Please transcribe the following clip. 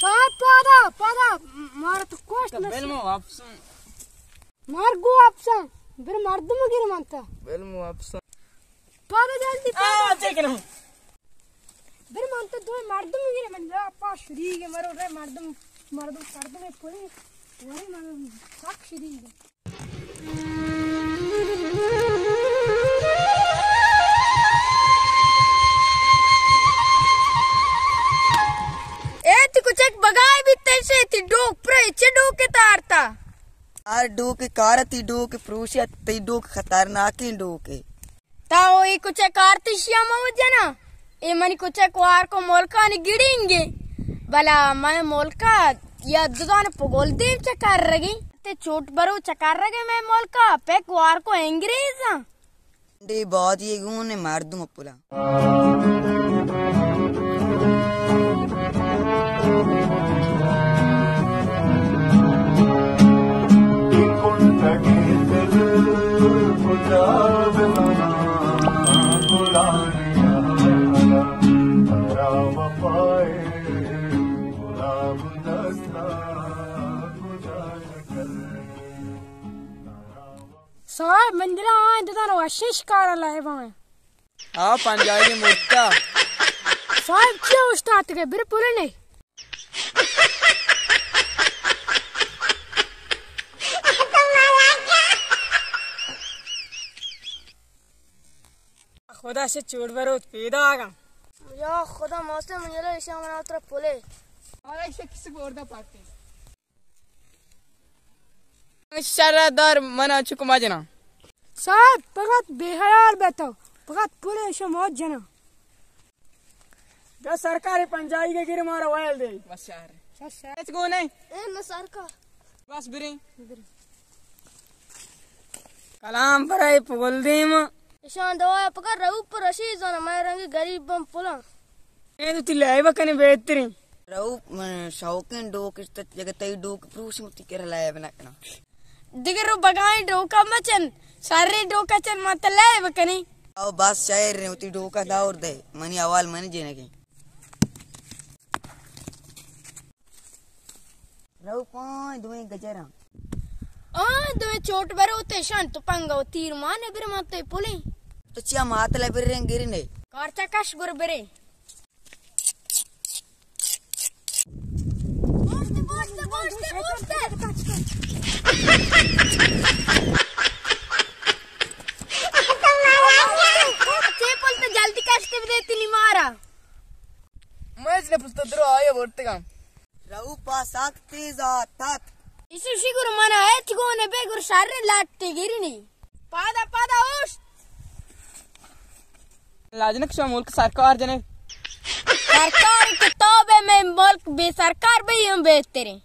صاحب، پادا، پادا، مارا تو کوشت نہ بل مو واپس۔ مار گو اپساں، بر مردم گر منتا۔ بل مو اپساں۔ پادا جلدی، آ، پادا۔ چے کنم؟ بر منتا دو مردم گر من، یا پا شریگ مرو رے مردم، مردم سردم پوری، وری من سک شریگ۔ اے تی کچک بگائے بیتے شے، تی ڈوک پرے چے ڈوک تارتا؟ ہر ڈوک کارتی ڈوک پروشت، تئی ڈوک خطرناکیں ڈوکے۔ تا او اے کچک آرتی شیا مو جنا۔ اے منی کچک وار کو ملکانی گڑینگے۔ بلا میں ملکا یا ددان پگول دیم چکر رگی۔ تے چوٹ برو چکر رگے میں ملکا، پیک وار کو انگریزاں۔ ڈے بادی گون مردم پلا۔ صاحب، من دلا آئیں ددان وشیں شکار لائے بائیں۔ آ پنجائی مرتا۔ صاحب، چیا اوشتاتگے؟ بر پلنے۔ خدا سے چوڑ بروت پیدا آگا۔ یا خدا، ماسٹر من یلا ایشا منا ترا پلے۔ اور ایشا کسی بوردا پاتے۔ شر دار منا چک مجنا۔ صاحب، فقط بے حیال بیتو، فقط پلے شو موت جنا۔ بیا سرکار پنجائی کے گیر مارا ویل دے۔ بس شہر۔ بس شہر۔ اچ گو نہیں۔ اے نہ سرکار۔ بس بریں۔ کلام پر اے پگل دیم۔ اشان دوا پکر رہو پر رشید زانا، میں رنگی غریب بم پلا۔ اے تو تی لائب کنے بہترین۔ رہو، من شوقین ڈوک اشت، جگہ تئی ڈوک پروش متی کر لائب نہ کنا۔ دگہ رو بگائیں ڈوکا مچن، سارے ڈوکا چن مت لائب کنے۔ او بس شاعر نے تی ڈوکا دور دے، منی احوال منی جنگے۔ رو پائیں دوئیں گجراں۔ آ دوئیں چوٹ برو تے شان تو پنگا و تیر مانے بر ماتے پلیں۔ تو چیا ماتلے بریں گرنے؟ کارچا کش گر برے۔ بوشتے، بوشتے، بوشتے، بوشتے۔ چے پلتے جلدی کشتے بدے تنی مارا۔ میں اس نے پلتے درو آیا بورتگا۔ رؤپا سک تیز آتک۔ ایشی شی گور منا ہچ گون بے گور شر لاٹے گرنی۔ پادا پادا اوشت۔ لاجنک شما ملک سرکار جنے۔ سرکار کتاب ہے، میں ملک بے سرکار بھی ہم بہتریں۔